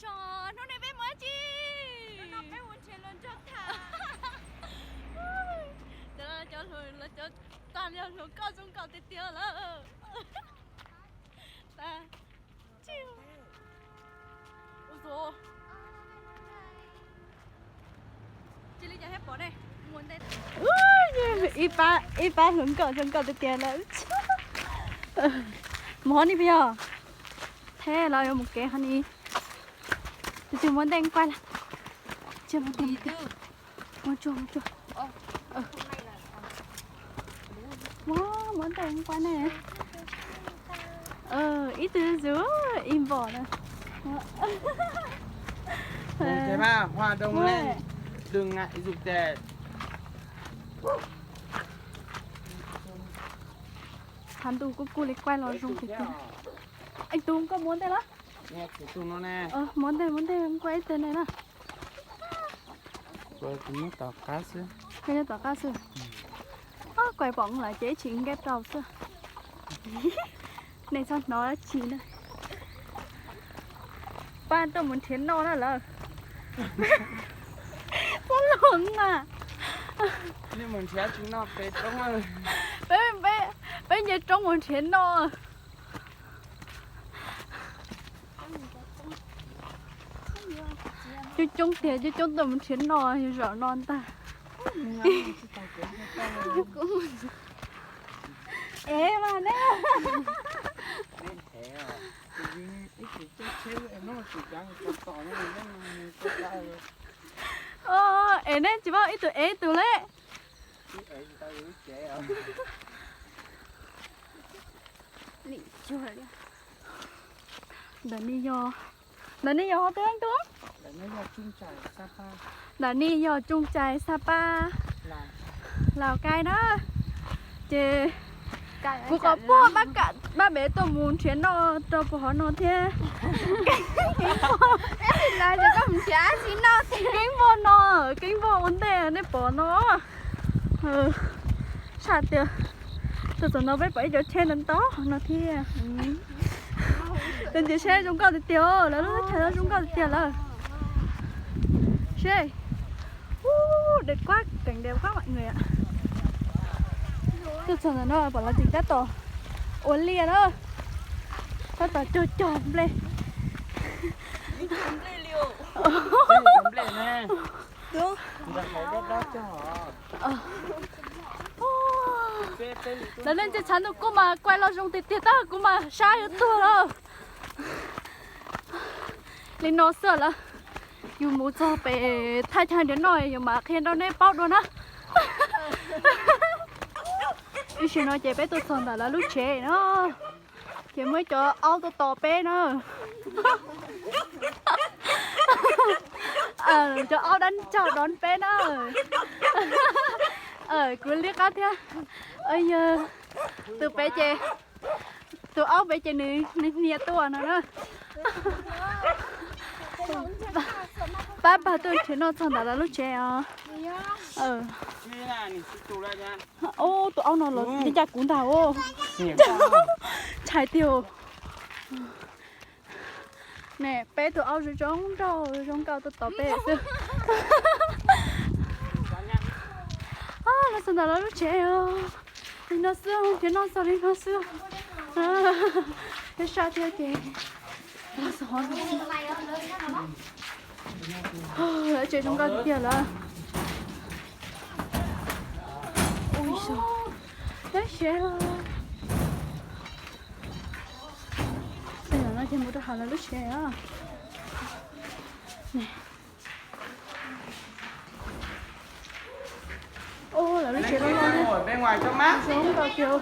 Tso, hnub no peb mus dab tsi? Hnub no peb mus nrhiav hluas nraug tham. Cov, cov hluas, cov tag yog hluas nkauj zoo nkauj tiag tiag lawm. Tag. Ua, ua, ua, ua. Cia li cas thiab pom ne. Ib pab, ib pab hluas nkauj zoo nkauj tiag tiag lawm. Mus hov ni peb yog. Thiab los yuav mus kev hov ni. Tus twg muab ntej nquaj lawm. Mus tsuag, mus tsuag. Muab, muab ntej nquaj ne. Ib tug zus ib npom na. Hoa đông lên, đừng ngại rụt rè. Thav ntuj kuj kuj li kuaj los zoo tiag tiag. Ej, tus koj muab ntej los? Muab ntej, muab ntej, kuaj ib teg ne na. Kuv nyob tom qab xwb. Koj nyob tom qab xwb. Kuaj pom lawm ces ib chim nkeb rau xwb. Nej txhob hnov dab tsi na. Pab tuaj mus nrhiav noj na lawm. Txhob luag mas. Nej mus nrhiav tsis noj pem roob. Peb, peb, peb nce roob mus nrhiav noj. Coob coob tiag, coob coob tuaj mus nrhiav noj yog zaum no ntag. Ev mas ne. Ev ne tsis muaj ib tug ev ib tug le. Ntawm ni yog, ntawm ni yog qhov twg leej tub? Ntawm ni yog Tsooj Cais Xa Paj, Laus Kais na. Ces kuv kom puag pab pem tuaj mus nrhiav noj rau puag hov no thiab. Keeb voj no, keeb voj ua ntej nej pom no. Sab tiag. Tuaj txog no peb pom ib cov tsheb ntau ntau no thiab. Tus ntsia seb zoo nkauj tiag tiag, lawv lub teb chaws no zoo nkauj tiag tiag lawm. Seb. Ub, đẹp quá, cảnh đẹp quá mọi người ạ. Tuaj txog ntawm no pom lawv tseem tab tom ua liaj na. Tab tom cog cog nplej. Lawv leej twg txhav ntuj kuj mas kuaj los zoo tiag tiag tab kuv mas sab yuav tuag lawm. Li no xwb lawm. Yus mus txog pem thaj chaw nrhiav noj yus mam qhia rau nej paub dua na. Ib sim no ces peb tuaj txog ntawm lawv lub tsev no. Ces muaj ib cov aub tuaj tos peb na. Cov aub dab ntsog đón peb na. Kuv liab qab thiab. Yog tus pem ces, tus aub pem ces nws hnia tuaj no na. Pab pawg tuaj nrhiav noj txog ntawm lawv lub tsev os. Ub, tus aub no los li cas kuv ntag os. Ntshai tiag. Ne, peb tus aub zoo zoo nraug zoo nkauj tuaj tos peb xwb. Los txog ntawm lawv lub tsev os. Li no xwb, nrhiav noj txog li no xwb. Peb sab thiab ces los txog no xwb. Lawv tsev zoo nkauj tiag tiag lawm. Ui, nyob siav. Tej zaum no ces mus rau hauv lawv lub tsev os. Ua lawv lub tsev loj loj thiab. Zoo nkauj tiag.